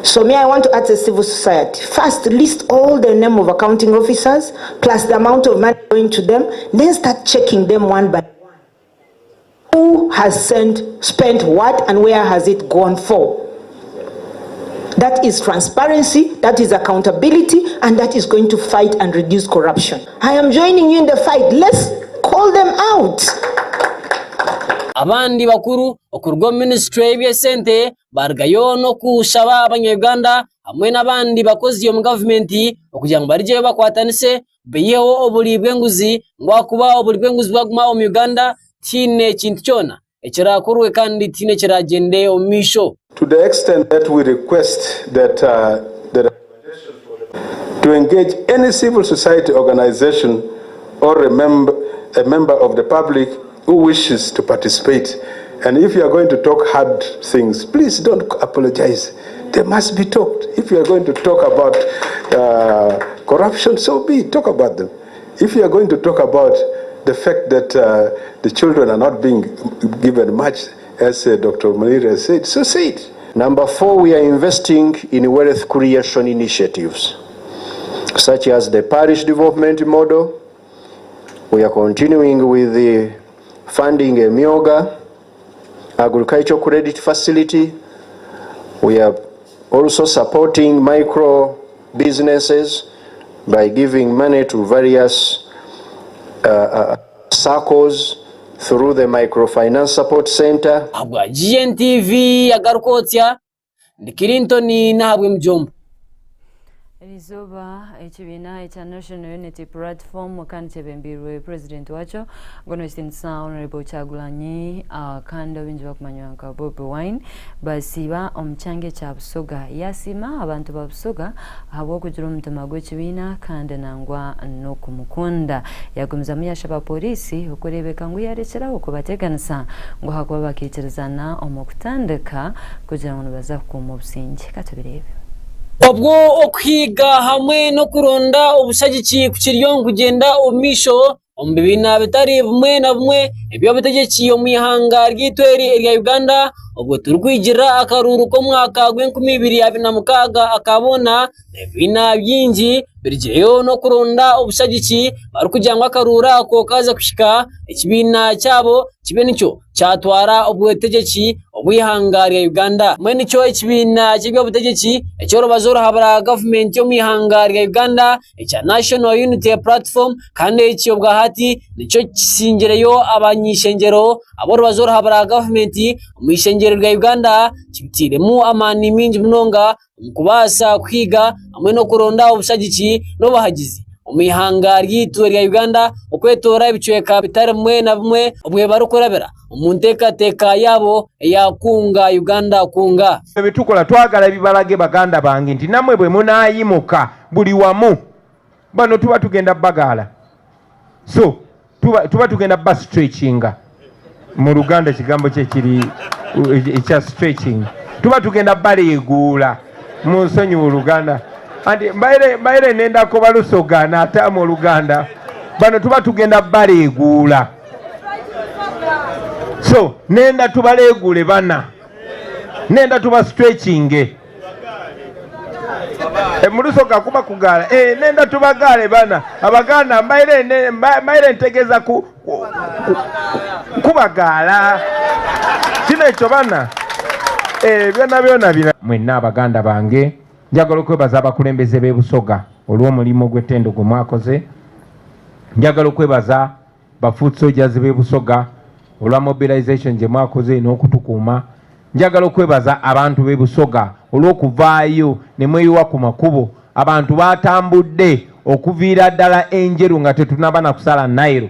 So me, I want to ask the civil society, first list all the name of accounting officers, plus the amount of money going to them, then start checking them one by one. Who has sent, spent what, and where has it gone for? That is transparency, that is accountability, and that is going to fight and reduce corruption. I am joining you in the fight. Let's call them out. Abandi bakuru okuruga omu minisitule y'eby'esente barugayo n'okushaba abanya-Uganda hamwe n'abandi bakozi omu gavumenti okugira ngu barugyeyo bakwatanise baiheho oburi bw'enguzi ngu ahakuba oburi bw'enguzi bwaguma omu Uganda tihaine kintu kyona ekirakorwe kandi tihaine ekiragyende omu maisho. To the extent that we request that uh, the to engage any civil society organization or a, member, a member of the public who wishes to participate. And if you are going to talk hard things, please don't apologize. They must be talked. If you are going to talk about uh, corruption, so be it. Talk about them. If you are going to talk about the fact that uh, the children are not being given much, as uh, Dr. Munir has said, so say it. Number four, we are investing in wealth creation initiatives, such as the parish development model. We are continuing with the funding Emyooga, agricultural credit facility. We are also supporting micro businesses by giving money to various uh, uh, circles through the microfinance support center. Ahabwa GNTV agaruka otsya ndi Clinton n'ahabwe Mujomba. Erizooba ekibiina ekya National Unity Platform kandi kyebembeirwe Purezidenti wakyo Gonokitinisa Honourable Kyagulanyi kandi abaingi bakumanywa nka Bobi Wine basiiba omu kyanga ekya Busoga. Yasiima abantu ba Busoga ahabw'okugira omutima gw'ekibiina kandi nangwa n'okumukunda. Yagumizamu yashaba Pooriisi okureebeka ngu yarekyeraho kubateganisa ngu ahakuba bakaikirizana omu kutandika kugira ngu nibaza kukuuma obusingye. Katubireebe. Obwo okuhiga hamwe n'okuronda obushagiki kukiriyo nikugyenda omu maisho omu bibiina bitari bimwe na bimwe eby'obutegyeki omu ihanga ryaitu eri erya Uganda obwo turikwigirira akaruuru k'omwaka gw'enkumi ibiri abiri na mukaaga aka boona ebibiina bingi birugireyo n'okuronda obushagiki barikugira ngu akaruuru ako kaaza kuhika ekibiina kyabo kibe nikyo kyatwara obutegyeki obw'eihanga rya Uganda. Mbwenu nikyo ekibiina ky'eby'obutegyeki eky'orubaju oruhabura gavumenti omu ihanga rya Uganda ekya National Unity Platform kandi eki obwahati nikyo kisingireyo abany'ishengyero ab'orubaju oruhabura gavumenti omu ishengyero rya Uganda kibiteiremu amaani maingi munonga omu kubaasa kuhiga hamwe n'okuronda obushagiki n'obuhagizi omu ihanga ryaitu erya Uganda okwetoora ebicweka bitari bimwe na bimwe obwe barikurabira omu nteekateeka yaabo eya Kunga Uganda Kunga. Byetukola twagala bibalage baganda bange nti nammwe bwe munaayimuka buli wamu bano tuba tugenda bagaala so tuba, tuba tugenda ba stretchinga mu luganda ekigambo kye kiri ekya stretching tuba tugenda baleeguula mu nsonyiwa oluganda anti mbaire mbaire nendako balusoga naataamu oluganda bano tuba tugenda baleeguula so nenda tubaleeguule bana nenda tuba stretchinge e, mulusoga kuba kugaala e, nenda tubagaale bana abaganda mbaire ne- mbaire ntegeeza ku, ku, ku, kubagaala kino ekyo bana e, byona byona bira mwenna abaganda bange njagala okwebaza abakulembeze b'e Busoga olw'omulimu gw'ettendo gwe mwakoze njagala okwebaza ba foot soldiers b'e Busoga olwa mobilization gye mwakoze n'okutukuuma njagala okwebaza abantu b'e Busoga olw'okuvaayo ne mweyiwa ku makubo abantu batambudde okuviira ddala enjeru nga tetunaba na kusala Nile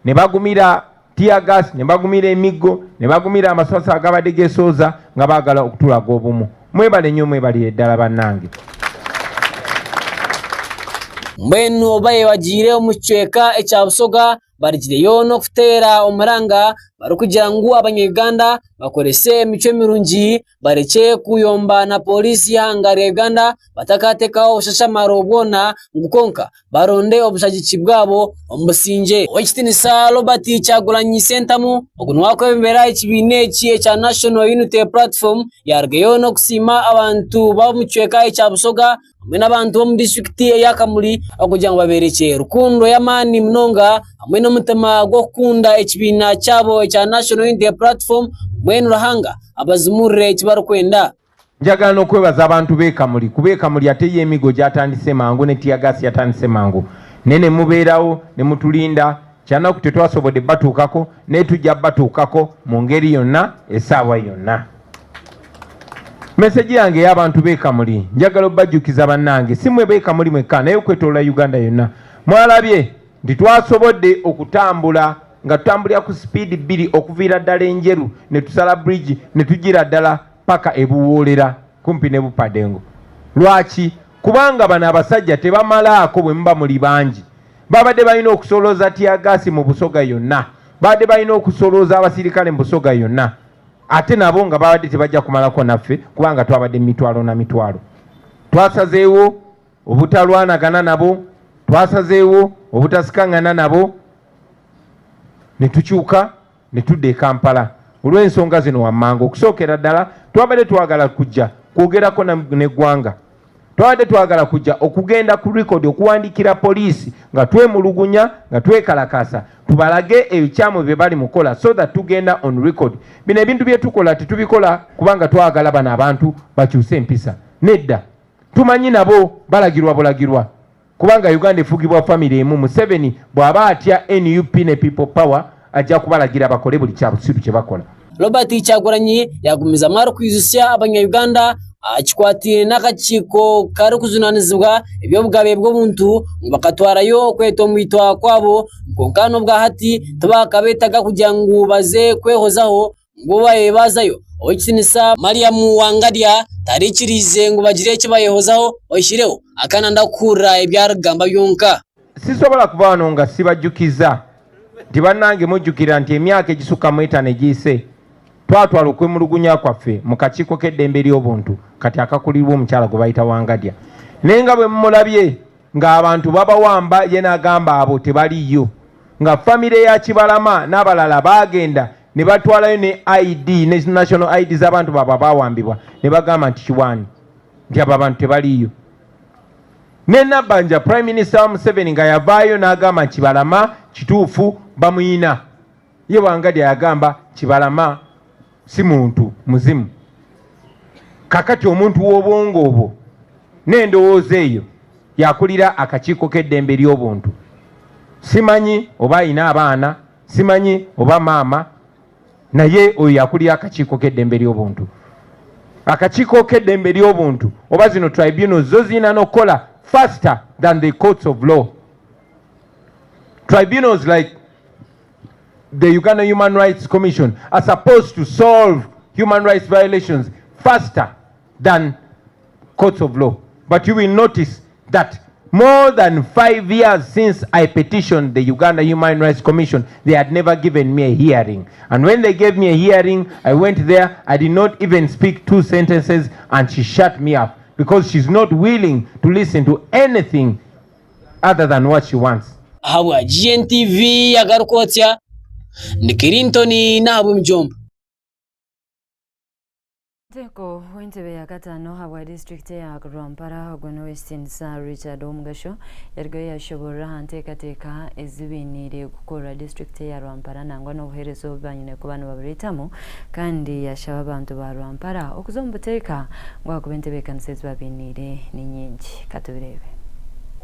ne bagumira teargas ne bagumira emiggo ne bagumira amasasi agabadde gesooza nga baagala okutulaga obumu mwebale nnyo mwebalire ddala bannange Mbwenu oba bagiire omu kicweka ekya Busoga barugireyo n'okuteera omuranga. barikugira ngu abanya-Uganda bakorese emicwe mirungi barekye kuyomba na pooriisi y'eihanga rya Uganda batakateekaho obushashamaro bwona ngu kwonka baronde obushagiki bwabo omu busingye. Owekitinisa Robert Kyagulanyi Ssentamu ogu niwe arikwebembera ekibiina eki ekya National Unity Platform yarugayo n'okusiima abantu b'omu kicweka ekya Busoga hamwe n'abantu b'omu disiturikiti eya Kamuli okugira ngu baberekye rukundo y'amaani munonga hamwe n'omutima gw'okukunda ekibiina kyabo ekya National Unity Platform mbwenu Ruhanga abazimurire eki barikwenda. Njagala n'okwebaza abantu b'e Kamuli kuba e Kamuli ate yo emigo gyatandise mangu ne teargas yatandise mangu naye ne mubeerawo ne mutulinda. Kyanaku tetwasobodde batuukako naye tujja batuukako mu ngeri yonna esaawa yonna. Message yange ey'abantu b'e Kamuli njagala obajjukiza bannange si mwe b'e Kamuli mwekka naye okwetoloola Uganda yonna. Mwalabye nti twasobodde okutambula nga tutambulira ku sipiidi bbiri okuviira ddala e Njeru ne tusala bridge ne tujjira ddala paka e Buwoolera kumpi ne Bupadengo. Lwaki? Kubanga bano abasajja tebamalaako bwe muba muli bangi. Babadde balina okusolooza tiyagaasi mu Busoga yonna, babadde balina okusolooza abasirikale mu Busoga yonna, ate nabo nga babadde tebajja kumalako naffe kubanga twabadde mu mitwalo na mitwalo. Twasazeewo obutalwanagana nabo, twasazeewo obutasikangana nabo ne tukyuka ne tudda e Kampala olw'ensonga zino wammanga. Okusookera ddala twabadde twagala kujja kwogerako n'eggwanga. Twabadde twagala kujja okugenda ku record okuwandiikira poliisi nga twemulugunya nga twekalakaasa tubalage ebikyamu bye bali mukola so that tugenda on record. Bino ebintu bye tukola tetubikola kubanga twagala bano abantu bakyuse empisa. Nedda. Tumanyi nabo balagirwa bulagirwa kubanga Uganda efugibwa famire emu. Museveni bw'aba atya nup ne People Power ajja kubalagira bakole buli kyabusiru kye bakola. Robert Kyagulanyi yagumizamu arikwijutsya abanya-Uganda aha kikwataine n'akakiiko karikujunanizibwa eby'obugabe bw'obuntu ngu bakatwarayo okwetomboitwa kwabo kwonka n'obwahati tibakabeetaga kugira ngu baze kwehozaho ngu babe baazayo. Ow'ekitiinisa Mariam Wangadya taraikiriize ngu bagire eki bayehozaho oihireho akananda kuhurira ebi arikugamba byonka. Sisobola kuva wano nga sibajjukiza nti bannange mujjukira nti emyaka egisukka mu etaano egiyise twatwala okwemulugunya kwaffe mu kakiiko k'eddembe ly'obuntu kati akakulirwa omukyala gwe bayita Wangadya naye nga bwe mumulabye ng'abantu babawamba ye n'agamba abo tebaliiyo nga famire ya Kibalama n'abalala baagenda ne batwalayo ne ID ne national ID z'abantu baabwe abaawambibwa ne bagamba nti kiwaani nti abo abantu tebaliiyo. Ne Nabbanja Prime Minister wa Museveni nga yavaayo n'agamba nti Kibalama kituufu bamuyina. Ye Wangadya yagamba Kibalama si muntu muzimu. Kakati omuntu w'obwongo obwo n'endowooza eyo yakulira akakiiko k'eddembe ly'obuntu. Simanyi oba alina abaana, simanyi oba maama, naye oyo yakulira akakiiko k'eddembe ly'obuntu. Akakiiko k'eddembe ly'obuntu oba zino tribunals zo zirina n'okukola faster than the courts of law. Tribunals like the Uganda Human Rights Commission are supposed to solve human rights violations faster than courts of law. But you will notice that more than 5 years since I petitioned the Uganda Human Rights Commission, they had never given me a hearing. And when they gave me a hearing, I went there, I did not even speak 2 sentences, and she shut me up because she's not willing to listen to anything other than what she wants. Ahabwa GNTV agarikwotsya ni Clinton n'ahabw'emijomba. Omuteeko w'entebe ya kataano ahabwa disiturikiti eya Rwampara ogwo n'owekitiinisa Richard Owomugasho yarugayo yashoborora aha nteekateeka ezi bainiire kukorera disiturikiti eya Rwampara nangwa n'obuheereza obu banyine kuba nibabureetamu kandi yashaba abantu ba Rwampara okuza omu buteeka ngu ahakuba entebeekanisa ezi babainiire ni nyingi. Katubireebe.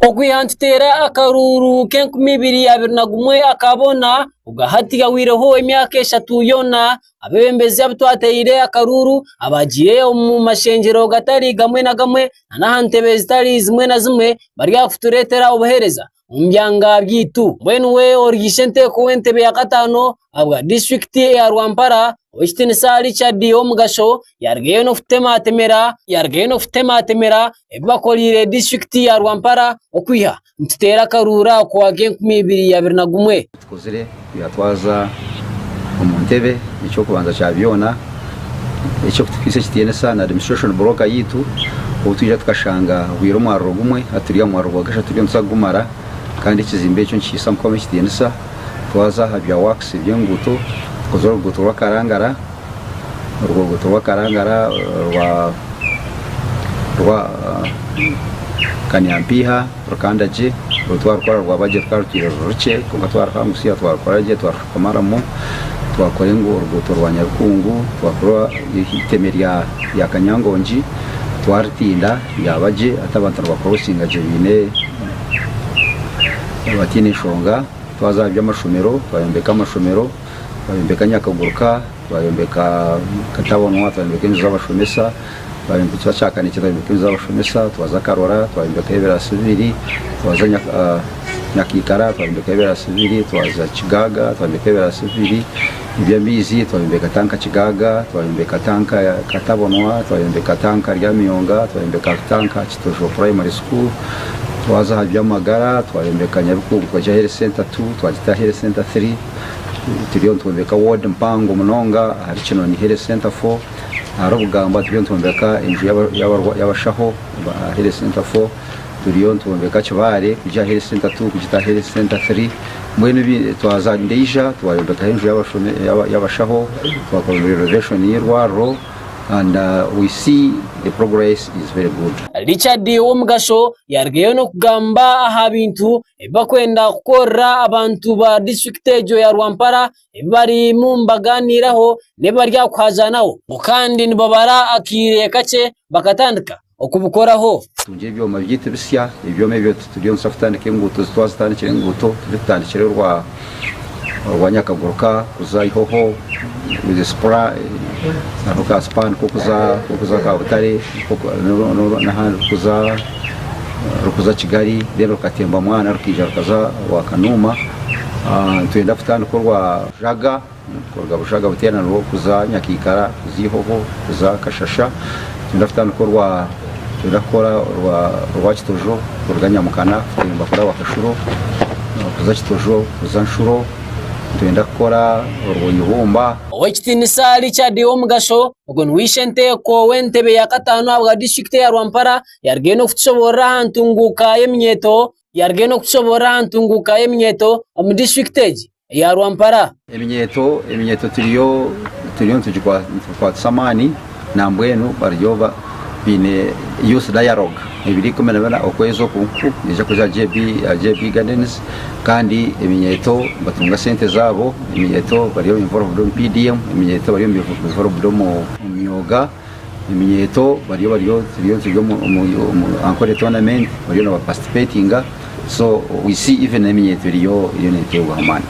Okwiha nituteera akaruuru k'enkumi ibiri 21 aka boona, obwa hati hahwireho emyaka eshatu yoona abeebembezi abu twateire akaruuru abaagiire omu mashengyero gatari gamwe na gamwe n'aha ntebe zitari zimwe na zimwe bari aha kutureetera obuheereza omu byanga byaitu. Mbwenu we ori Ishenteeko w'entebe ya kataano ahabwa disiturikiti eya Rwampara, Ow'ekitiinisa Richard Owomugasho yarugayo n'okutematemera yarugayo n'okutematemera ebi bakoreire disiturikiti ya Rwampara okwiha nituteera akaruuru ako ak'enkumi ibiri 21. Tukozire yatwaza omu ntebe eky'okubanza kya byona eky'okutuhaisa ekitiinisa na administration block yaitu obu twija tukashanga hwire omwariro gumwe hati turi aha mwariro gwa kashatu turiyo nituza kugumara kandi ekizimbe ekyo nikihaisa Mukama ekitiinisa. Twaza aha bya works eby'enguuto tukozire oruguuto rw'Akarangara oruguuto rw'Akarangara rwa rwa Kanyampiiha Rukandagye oru twarukora rwaba gye rukaba rutwire ruri rukye kwonka twaruhangutsya twarukora gye twarushuka maramu twakora oruguuto rwa Nyabikungu twakora eiteme rya Kanyangongi twaritinda ryaba gye hati abantu nibakurosinga gye baine bataine nshonga. Twaza aha by'amashomero twayombeka amashomero, twayombeka Nyakaguruka, twayombeka Katabonwa, twayombeka enju z'abashomesa, twayombeka Kyakanekye twayombeka enju z'abashomesa, twaza Karora twayombekayo ebiraasi bibiri, twaza Nyakiikara twayombekayo ebiraasi bibiri, twaza Kigaaga twayombekayo ebiraasi bibiri, eby'amaizi twayombeka tanka Kigaaga, twayombeka tanka Katabonwa, twayombeka tanka Ryamiyonga, twayombeka tanka Kitojo Primary School. Twaza aha by'amagara twayombeka Nyabikungu twagita Health Centre 2 twagita Health Centre 3 turiyo nitwombeka ward mpango munonga ahari Kinoni Health Centre 4 ahari Bugamba turiyo nitwombeka enju y'abashaho aha Health Centre 4 turiyo nitwombeka Kibaale kugiha Health Centre 2 kugita Health Centre 3 mbwenu twaza Ndeija twayombekaho enju y'abashaho twakora renovation y'eirwariro. and we see the progress is very good. Richard Womugasho yarugayo n'okugamba aha bintu ebi barikwenda kukorera abantu ba disiturikiti egyo ya Rwampara ebi barimu nibaganiiraho n'ebi bari aha kuhazaanaho ngu kandi nibabara akaire kakye bakatandika okubikoraho. Tungire ebyoma byaitu bisya, ebyoma ebyo turiyo nituza kutandika enguuto twazitandikira enguuto tutandikire orwa orwa Nyakaguruka kuza Ihoho with spur hariho ka span kokuza kokuza Kabutare n'ahandi rukuza rukuza Kigali then rukatemba Mwana rukaija rukaza Rwakanuuma. Nitwenda kutandika orwa Jaga. Kuruga Bushaga buteeranirwe kuza Nyakiikara, kuza Ihoho, kuza Kashasha. Nitwenda kutandika orwa nitwenda kukora orwa orwa Kitojo kuruga Nyamukana kutemba kuraba Kashuro kuza Kitojo kuza Nshuro. Nitwenda kukora orwa Ibumba. Ow'ekitiinisa Richard Omugasho, ogwo niwe ishenteeko w'entebe ya kataano ahabwa disiturikiti eya Rwampara yarugayo n'okutushoboorora aha ntunguuka y'eminyeeto yarugayo n'okutushoboorora aha ntunguuka y'eminyeeto omu disiturikiti egi. eya Rwampara. Eminyeeto eminyeeto turiyo turiyo nitugikwatisa amaani nambwenu bariyo baine youth dialogue ebiro 14 okwezi oku neija kuza aha JB Gardens kandi eminyeeto nibatunga sente zaabo, eminyeeto bari involved omu PDM, eminyeeto bari involved omu myooga, eminyeeto bariyo bariyo turiyo turi omu Ankole tournament bariyo niba participatinga. So we see even eminyeeto eriyo eriyo neteebwaho amaani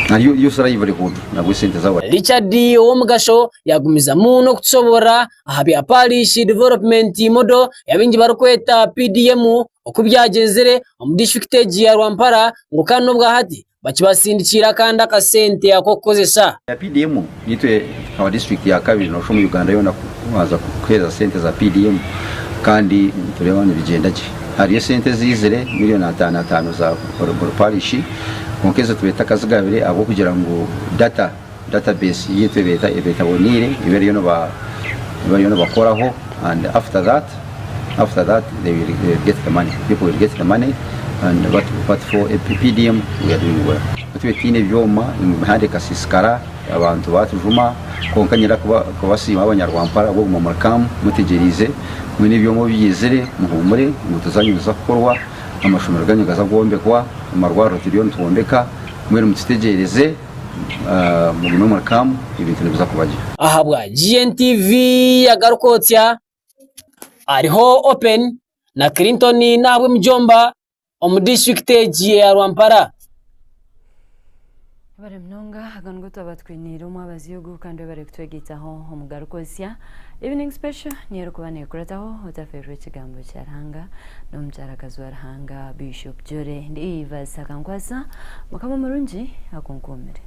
and youth livelihood nabwo esente zaabo. Richard Owomugasho yagumizamu n'okutushoboorora aha bya Parish Development Model ei abaingi barikweta PDM oku byagyenzire omu disiturikiti egi ya Rwampara ngu kandi n'obwahati bakibasindikiire akandi akasente ak'okukozesa. Ya PDM nitwe tukaba disiturikiti ya kabiri noshusha omu Uganda yoona kubanza kuheereza sente za PDM kandi nitureeba nibigyenda gye. Hariyo esente eziizire miriyoni ataano ataano za buri parishi kwonka ezo tubaire tutakazigabire ahabw'okugira ngu data database yaitu ebaire etaboneire ebi bariyo bariyo nibakoraho and after that after that they will get the money people will get the money and but, but for PDM we are doing well. Tube tiine ebyoma emihanda ekasiisikara abantu batujuma kwonka nyenda kubasiima abanyarwampara ahabw'okuguma muri calm mutegyereize mbwenu ebyoma obu byizire muhuumure enguuto zanyu niziza kukorwa amashomero ganyu nigaza kwombekwa amarwariro turiyo nitwombeka mbwenu mututegyereze mugume muri calm ebintu nibiza kuba gye. Ahabwa GNTV Agarukotsya hariho Open na Clinton n'ahabw'emijomba omu disiturikiti egi eya Rwampara. Webare munonga aga nigo twaba twiniire omwabazyo ogu kandi webare kutwegaitaho omu Garukozya Evening Special niyo erikuba nekurataho otafeerwa ekigambo kya Ruhanga n'omukyarakazi wa Ruhanga Bishop Jolly. Ndi Eva Sakankwasa Mukama omurungi akunkuumire.